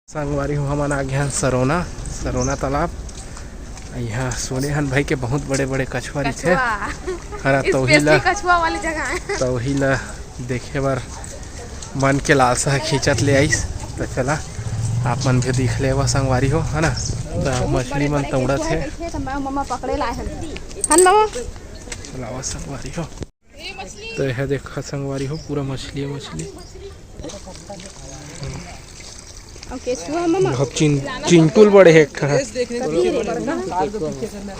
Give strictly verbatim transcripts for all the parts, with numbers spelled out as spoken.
संगवारी हो, हमन आ गे हन सरोना, सरोना तालाब। यहाँ सुने हन भाई के बहुत बड़े बड़े कछुआ रहिथे। कछुआ। हरा तौही ला, specially कछुआ वाली जगह है। तौही ला देखे बर मन के लालसा ह खींचत ले आइस। त चला, आप मन भी दिख लेवा संगवारी हो, है ना। त बहुत मछली बड़े मन बड़े तौड़त कछुआ हे। रहिथे, त मैं मम्मा पकड़े लाए हन। हन मम्मा? चलावा संगवारी हो। तो यह देखा संगवारी हो, पूरा मछली है, मछली। अब केचुआ है मम्मा? बहुत चिन-, चिंटुल बड़े है एक ठा। कभी रे बड़का।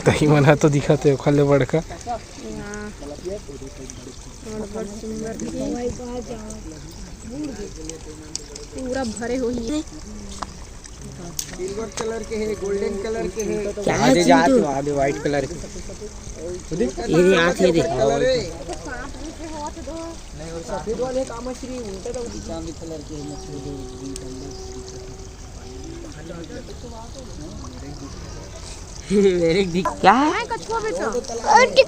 तही मन ह तो दिखत है, ओखर ले बड़का। हाँ। और बड़ सुंदर भी है। पूरा भरे हुई है। सिल्वर कलर के है, गोल्डन कलर के है। क्या है आधे जात चिंटू? हो, आधे व्हाइट कलर के। ये रे, आँख ये दे। कलर है। नहीं, और सफेद वाले का मछली उल्टा तो चांदी कलर के मछली दे। मेरे दिख क्या है? कछुआ बेटा। ओ,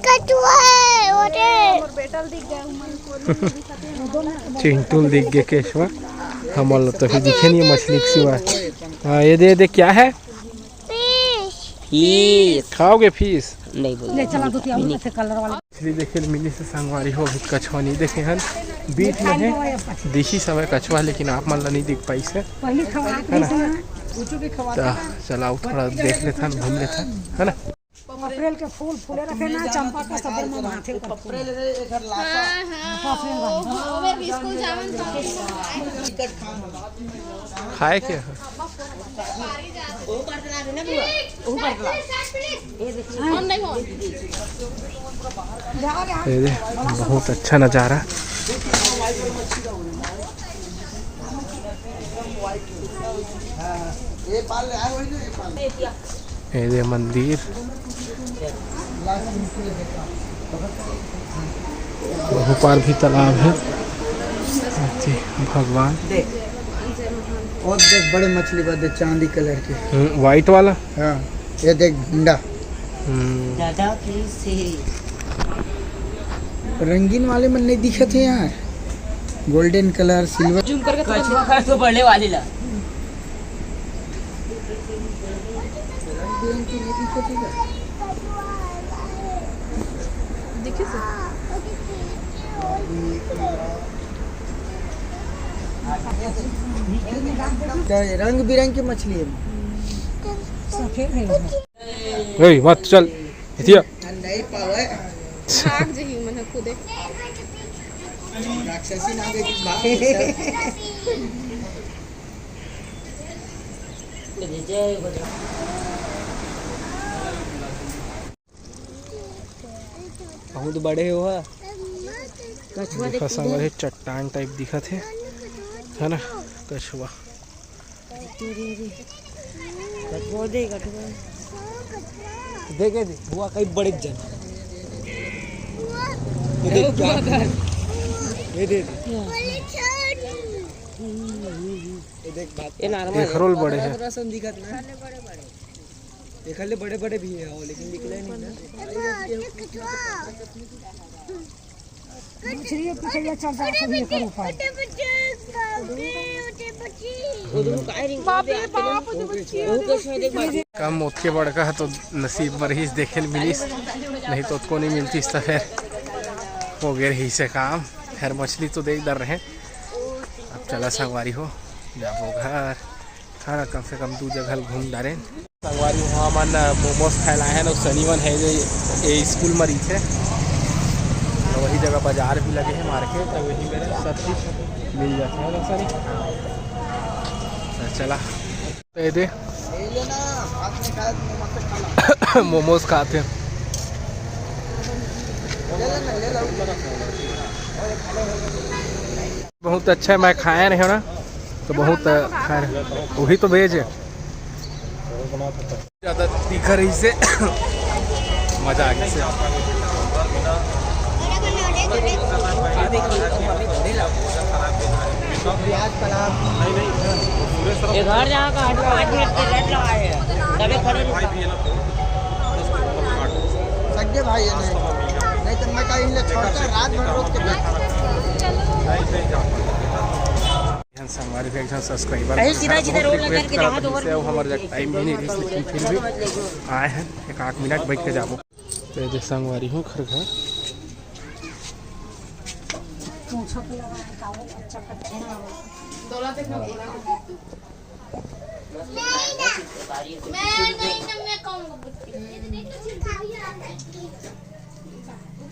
कछुआ है, वो रे। और बेटा दिख गया, उमन को। चिंटुल दिख गए केशवा, हमन ला तो अभी दिखे नहीं है मछली के सिवा। हाँ, ये दे, ये दे, क्या है? फिश। फिश। खाओगे फिश? नहीं बोल। ले चला दो, क्या बोलते कलर वाला। मछली देखे ले मिली से संगवारी हो, अभी कछुआ नहीं देखे हन, बीच में है, दिखी समय कछुआ, लेकिन आप मन ला नहीं दिख पाई से। पहले खवा है ना? पूछो भी खवा तो चला, थोड़ा देख लेथन, घूम लेथन, है ना? अप्रैल के फूल फूले रखे ना, चंपा का सबर में माथे ऊपर फूल। अप्रैल रे, एकर लाशा। हाँ, हाँ, अप्रैल ओ, वाला। ओ, ओमे भी स्कूल जावन तो। खाए के है? ऊपर चला दे ना बुआ, ऊपर चला। ये देखो। ये दे, बहुत अच्छा नज़ारा। ये पाल ले आए वही ना, ये पाल। ये दे मंदिर, वहू पार भी तालाब है। अति भगवान। देख, और देख, बड़े मछली बा, देख, चांदी कलर के। हम्म, व्हाइट वाला। हाँ, ये देख, भुंडा। हम्म। दादा कैसे? रंगीन वाले मन नहीं दिखत है यार, गोल्डन कलर, सिल्वर। जूम करके तो कछुआ तो बड़े वाली ला। क्या है? रंग बिरंग की मछली है। सफेद है। ए, मत चल। इतिया। नहीं पावे। भाग जही मन खुदे। राक्षसी नाम के भाग। बहुत बड़े हो हा। कछुआ देखा देख संगवारी, चट्टान टाइप दिखत है, है ना? कछुआ। कछुआ दे, कछुआ। देखे दे, बुआ कई बड़े जन। ये देख क्या? ये दे दे। ये देख बात। ये नॉर्मल है। एक रोल बड़े है। थोड़ा सा दिखत ना। एखर ले बड़े बड़े भी है, लेकिन निकले नहीं ना। मछली पीछे ये चल जात है एकर ऊपर। बाप रे बाप, जो बच्ची है। कम ओतके बड़का है तो नसीब म रहिस, देखे ल मिलिस, नहीं तो ओतको नहीं मिलतिस, त फेर हो गे रहिस हे काम। खैर, मछली तो देख डर रहे। अब चला संगवारी हो, जाबो घर। खाना कम से कम दू जगह ल घूम डारेन। संगवारी हो, हमन मोमोज खाए ल आए हन, अउ सनीवन है जो ये स्कूल म रहिथे, तो वही जगह बाजार भी लगे है, मार्केट, तो वही मेरे सब चीज मिल जाथे, है ना सनी? तो चला, ये दे। मोमोज खाथे। बहुत अच्छा है, मैं खाया नहीं हूँ ना, तो बहुत, अ, खाया नहीं। वही तो वेज है। ज़्यादा तीखा रहिसे मज़ा आ गे। ये घर जहाँ का आठ, पाँच मिनट के रेट लगाए हैं, तभी खड़े नहीं। सगे भाई है नहीं, नहीं तो मैं कहीं ले छोड़कर रात भर रोक के बैठा। संगवारी हो, एक झन subscriber अरे, सीधा, सीधा रोड लगा के जहाँ तो और हमर जग टाइम भी नहीं रहिस, लेकिन फिर भी आए हैं, एक आध मिनट बैठ के जाबो। तो ये देख संगवारी हो, घर घर मैं नहीं, मैं खाऊंगा। बाबू,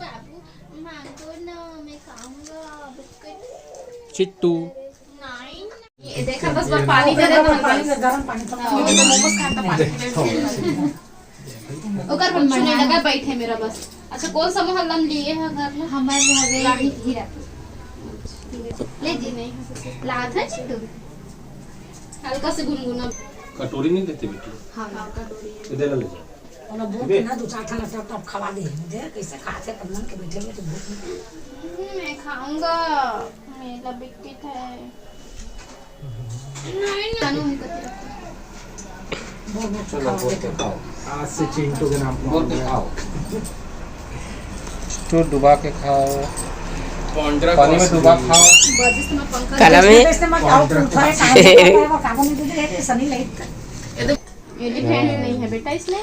बाबू, मांगो ना, मैं खाऊंगा बिस्किट। चिट्टू। नहीं। ये देखा, बस, बस पानी दे दे, तो पानी दे, गरम पानी, हाँ, वो तो मोमोज खाता पानी। ओकर कुछ नहीं लगा, बैठे मेरा बस। अच्छा, कौन सा मोहल्ला में लिए है घर में? हमारे यहाँ पे रानी हीरा। ले जी, नहीं। लात है चिट्टू? हल्का से गुनगुना। कटोरी नहीं देते बेटी? हाँ, हाँ, कटोरी है। इधर ले जाओ। ओला बोल के ना, दो चार ठन टप टप खवा दे। दे, कैसे खाथे, अपन मन के बैठे में तो भूख नहीं। हम्म, मैं खाऊंगा। मेरा बिस्किट है। नहीं, नहीं। कानू है कति रखते। बोल, बोल, चलो, खाओ, बोल के खाओ। आज से चिंटू के नाम पे बोल के खाओ। तो डुबा के खाओ। पानी में डुबा खाओ। बस, इसमें पंखा काला में? इसमें मत खाओ, तू खाए, खाए, खाए, वो काबू नहीं देते, ये सनी लाइट का। ये तो एलिफेंट नहीं है बेटा इसमें।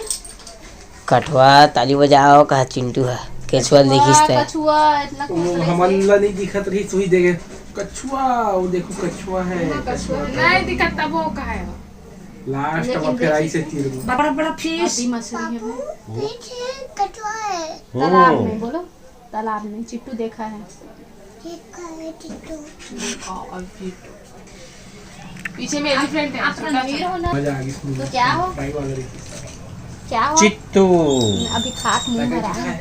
कठवा, ताली बजाओ, कहा चिंटू है। केचुआ दिखिस ते। कछुआ, इतना वो खूबसूरत हमन से। ला नहीं दिखत रही, सुई देगे। कछुआ, वो देखो, कछुआ है। हाँ, कछुआ। नहीं दिखत, तब वो कहा है। लास्ट में फिर आई से तीर में। बड़ा बड़ा फिश। अति मछली है भाई। पीछे कछुआ है। तालाब में, बोलो, तालाब में चिट्टू देखा है। देखा है चिट्टू। देखा और चिट्टू। पीछे में एलिफेंट है, आप छोटा सा। रणवीर हो ना? मजा आ गई। तो क्या हो? भाई वाला देखिए। क्या हो? चिट्टू। अभी खात मुंह भरा है।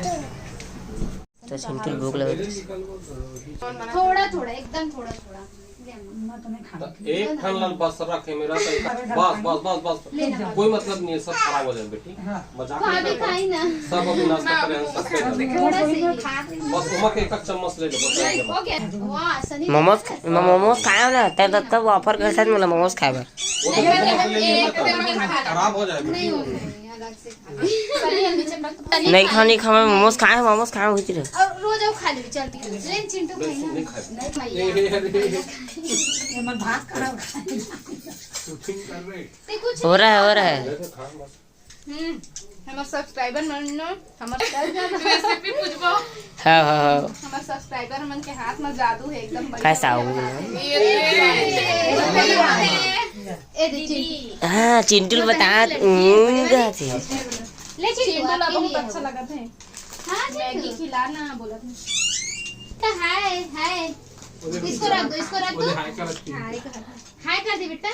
तो चिंटू भूख लगे। थोड़ा थोड़ा, एकदम थोड़ा थोड़ा। तो एक ठन लाल बस रखे मेरा, तो बस, बस, बस, बस। ले ना। कोई मतलब नहीं है, सब खराब हो जाए बेटी। हाँ। मजाक नहीं कर रहे। सब अभी नाश्ता करे हैं, सब पे। थोड़ा सा ही। बस उमा के एक एक चम्मच ले ले, बस। हो गया। वाह, सनी। मोमोज, मोमोज खाया ना, तब, तब, तब ऑफर करता है, मतलब, मोमोज खाए बर। वो तो मोमोज ले लिए, खराब हो जाए बेटी। नहीं, नहीं, अलग से। नहीं खाओ, नहीं खाओ, मैं मोमोज खाए, मोमोज खाए, वही चीज। और रोज वो खा ले, चल, ठीक है। लेकिन चिंटू खाई ना। नहीं खाए। नहीं खाई। ये, ये, ये, ये। ये मत भात खराब खाए। शूटिंग कर रहे। ते कुछ हो रहा है, हो रहा है। हम्म, हमर सब्सक्राइबर मन न, हमर रेसिपी पूछबो। हाँ, हाँ, हाँ। हमर सब्सक्राइबर मन के हाथ में जादू है, एकदम बढ़िया। कैसा हो? ये ए दीदी। हाँ, चिंटू ल बता, ऊंगा थे। ले चिंटू, चिंटू ला आपके बहुत लिए अच्छा है। लगा थे। हाँ, चिंटू। मैगी खिलाना बोला था। तो हाय, हाय। इसको रख दो, इसको रख दो। हाय कर दो। हाय कर दो। हाय कर दे बेटा।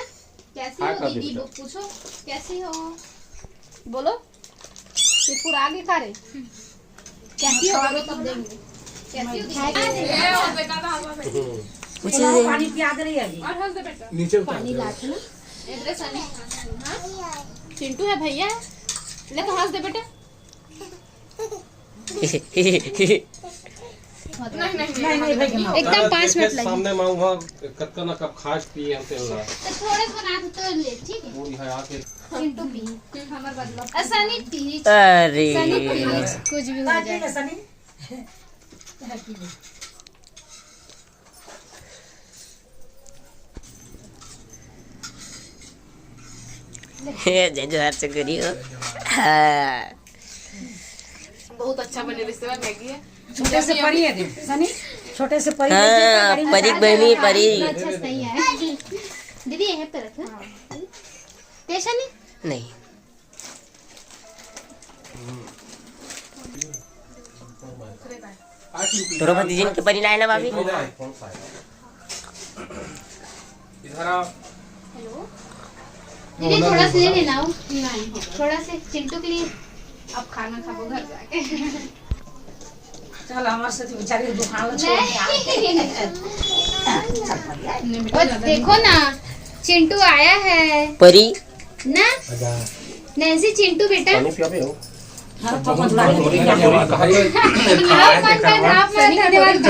कैसी हो दीदी? पूछो, कैसी हो? बोलो। ये पूरा आगे खा रहे। कैसी हो? बोलो, तब देंगे। कैसी हो दीदी? पूछो। पानी पिया दे रही है अभी। और हंस दे बेटा। नीचे उतार पानी दे। लात है ना? इधर से नहीं। हाँ? चिंटू है भैया। ले तो हंस दे बेटा। नहीं, नहीं, नहीं, नहीं, भैया, माफ। एकदम पाँच मिनट लगे। सामने माँ वहाँ कतका ना कब खास पिए हम तेल ला। तो थोड़े से बना दो तो ले, ठीक है? वो यहाँ आके चिंटू पी, हमारे बदला। ऐसा नहीं पी। अरे। ऐसा नहीं पी, कुछ भी हो जाए। ऐसा नहीं। जय जोहार से करियो। हाँ। बहुत अच्छा बने रिश्तेदार मैगी है। छोटे से परी है दे, सनी, छोटे से परी हाँ, है, परी बहनी, परी। अच्छा सही है। दीदी, यहीं पे रखो। हाँ। कैसा नहीं? नहीं। तोरो भतीजिन के परी लाए ना, भाभी? इधर आओ। हेलो। दीदी, थोड़ा से ले लेना हो। थोड़ा से चिंटू के लिए। अब खाना खाबो घर जाके। चल, हमारे साथ बेचारी दुकान छोड़ के आ। नहीं। बस देखो ना, चिंटू आया है। परी। ना? नैन्सी, चिंटू बेटा। पानी पिया बे हो। हाँ, तो मतलब धन्यवाद, धन्यवाद, धन्यवाद,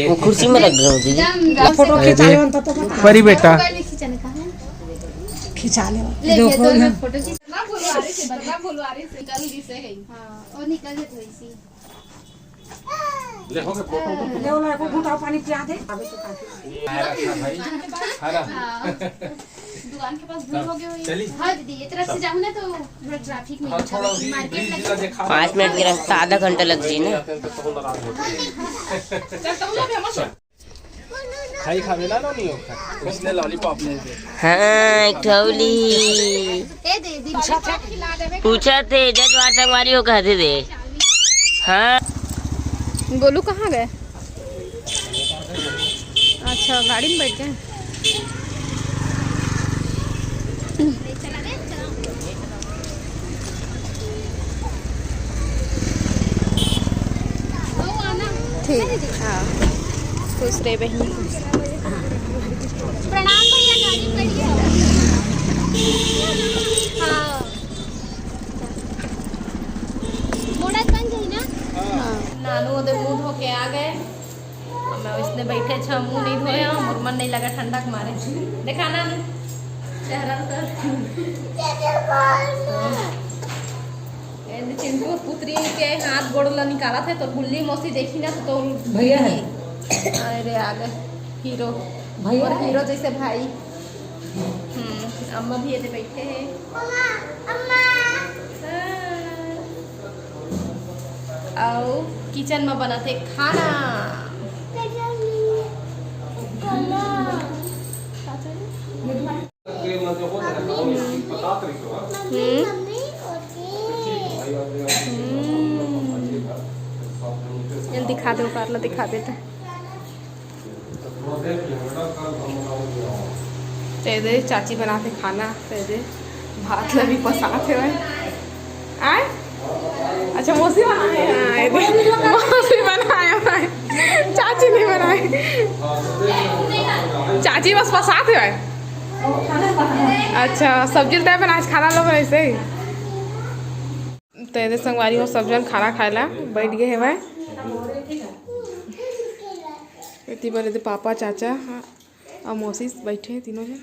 वो कुर्सी में लग रहे हो जी। एकदम फोटो खिंचा ले, तो, तो बता। परी बेटा। मोबाइल में खींचने का है। खिंचा ले। ले, देखो ये तो ना। मैं फोटो खींच, ना बोलो, अरे से, ना बोलो, अरे से, निकल गई से है। हाँ, और निकल गई थोड़ी सी। ले, हो गया, फोटो उठो। ले, वो ला, वो घूंटा पानी पिया दे। हरा था भाई, हरा। दुकान के पास भूल हो गई हुई। चली। हाँ दीदी, ये तरफ से जाऊँ ना तो थोड़ा ट्रैफिक में हाँ, थोड़ा भी मार्केट बीच लगे। का देखा। पाँच मिनट के रास्ता आधा घंटा लग जाए ना। तो नाराज होते हैं। चल, तुम लोग भी हमारे साथ। खाई खावे ना, ना नहीं होता। उसने लॉलीपॉप ले दे। हाँ, एक ठौली। ए दे, दे, दे, खिला देवे। पूछा थे, जजवार संगवारी हो कहते थे। हाँ। गोलू कहाँ गए? अच्छा, गाड़ी में बैठ गए। ठीक, हाँ, खुश रहे बहनी। प्रणाम भैया, गाड़ी में बैठ गए। हाँ। मोड़ा बन जाई ना? हाँ। नानू ओदे मुंह धो के आ गए। अब मैं इसने बैठे छ, मुंह नहीं धोए हूँ, मोर मन नहीं लगा ठंडा के मारे। देखा नानू, चेहरा तो। ये चिंटू पुत्री के हाथ गोड़ ला निकाला थे, तो गुल्ली मौसी देखी ना, तो, तो भैया है। अरे आ गए हीरो। भैया और है। हीरो जैसे भाई। हम्म, अम्मा भी एदे बैठे हैं। अम्मा, अम्मा। हाँ। अउ किचन में बनत हे खाना। खाना। हम्म। हम्म। ये दिखा दे, ऊपर ला दिखा देता। ते दे चाची बनाथे खाना, ते दे भात ला भी पसात हे भाई। आय? अच्छा, मौसी बनाए हैं। हाँ, ये दे, मौसी बनाए हैं भाई, चाची नहीं बनाए। चाची बस पसात हे भाई। अच्छा, सब्जी तय बनाए, खाना लो बनाए सही। ते दे संगवारी हो, सब जन खाना खाए ला बैठ गए हे भाई। एती बर एदे पापा, चाचा, हाँ, अउ मौसी बैठे हे तीनों जन।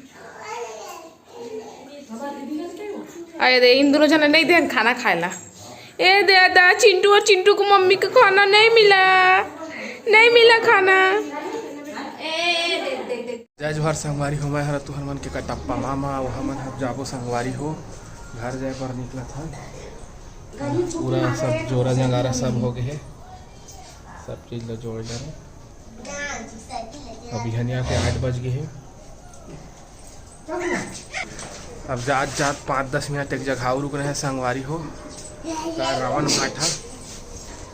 अरे दे, इन दोनों जन नहीं देन खाना खाए ला। ए दे दा, चिंटू और चिंटू को मम्मी का खाना नहीं मिला, नहीं मिला खाना। जय जोहार संगवारी हो, मैं हरा तुहर मन के कटप्पा मामा, अउ हमन हर जाबो संगवारी हो घर जाए बर निकलत हन। पूरा सब जोरा जंगारा सब हो गए हे, सब चीज ला जोड़ डरे। अभी हनिया के आठ बज गए हे। अब जात जात पाँच दस मिनट एक जगह अउ रुकना हे संगवारी हो। का रावण भाटा,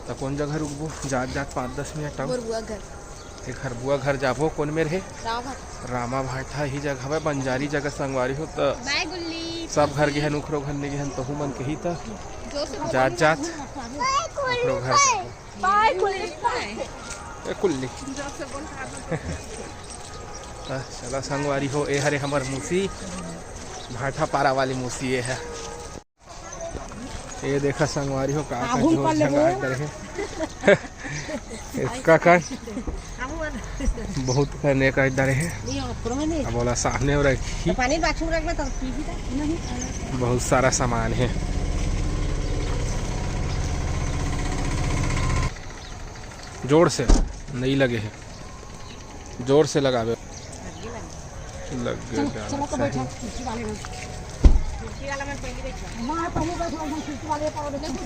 त कौन जगह रुकबो? जात जात पाँच दस मिनट अउ। मोर बुआ घर। एक हर बुआ घर जाबो, कौन मेर हे? रामा भाटा। रामा भाटा ही जगह हवय, बंजारी जगह संगवारी हो। त बाय गुल्ली। सब घर गे हन, उखरो घर नइ गे हन, तहू मन कही त जोर से बोल। जात जात उखरो घर जाबो। बाय कुल्ली। ए कुल्ली। त चला संगवारी हो, ए हरे हमर मौसी, भाटा पारा वाली मौसी ए है। ए देखा संगवारी हो, का का आगू झोर कर लेबो। झंगार डरे हे। इसका कर बहुत कने कर डरे हे। अब ओला सामने रखी। पानी बाथरूम रखना तो पीबी तो नहीं। बहुत सारा सामान हे। जोर से नहीं लगे हे, जोर से लगावे। लग गया चलो, गाना चलो तो सही। बैठो, खिड़की वाले में। खिड़की वाला में पहले बैठो। वहाँ पहले बैठो, एकदम खिड़की वाले पर बैठो।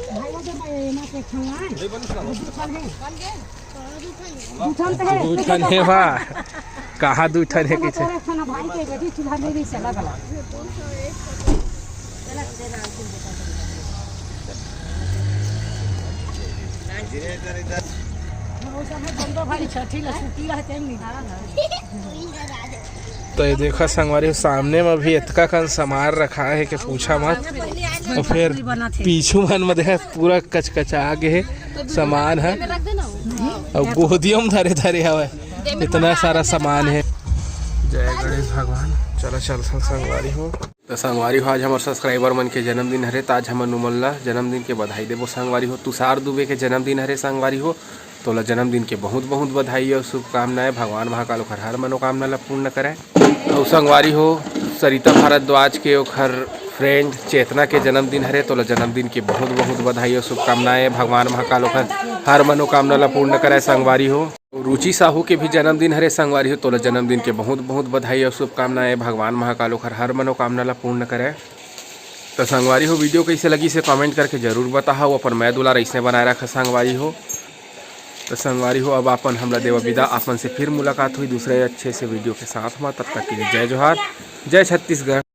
भाई, वो जो मैं, मैं के खाऊंगा। नहीं, बन गया। दू ठन हे। बन गए? दू ठन तो हे। दू ठन हे बा। कहाँ दू ठन हे पीछे? तोरे खाना भाई के बेटी चूल्हा में भी चला गला। तो ये देखा संगवारी हो, सामने में भी इतका कन सामान रखा है कि पूछा मत। और फिर पीछू मन में देखा पूरा कचकचा गे हे सामान है, और गोदियों में धरे धरे हवे, इतना सारा सामान है। जय गणेश भगवान। चला चलथन संगवारी हो। त संगवारी हो, आज हमर subscriber मन के जन्मदिन हरे, त आज हमन उमन ला जन्मदिन के बधाई देबो संगवारी हो। तुषार दुबे के जन्मदिन हरे संगवारी हो, तोला जन्मदिन के बहुत बहुत बधाई अउ शुभकामनाएं। भगवान महाकाल ओखर हर मनोकामना ला पूर्ण करय। अउ संगवारी हो, सरिता भारद्वाज के ओखर फ्रेंड चेतना के जन्मदिन हरे, तोला जन्मदिन के बहुत बहुत बधाई अउ शुभकामनाएं। भगवान महाकाल ओकर हर मनोकामना ला पूर्ण करे संगवारी हो। रुचि साहू के भी जन्मदिन हरे संगवारी हो, तोला जन्मदिन के बहुत बहुत बधाई अउ शुभकामनाएं। भगवान महाकाल ओकर हर मनोकामना ला पूर्ण करे। तो संगवारी हो, वीडियो कैसे लगिस हे कमेंट करके जरूर बताहा। अपन मया दुलार ऐसने बनाए रखा संगवारी हो। तो संगवारी हो, अब अपन हमला देवा विदा, अपन से फिर मुलाकात होही दूसरे अच्छे से वीडियो के साथ में। तब तक के लिए जय जोहार, जय छत्तीसगढ़।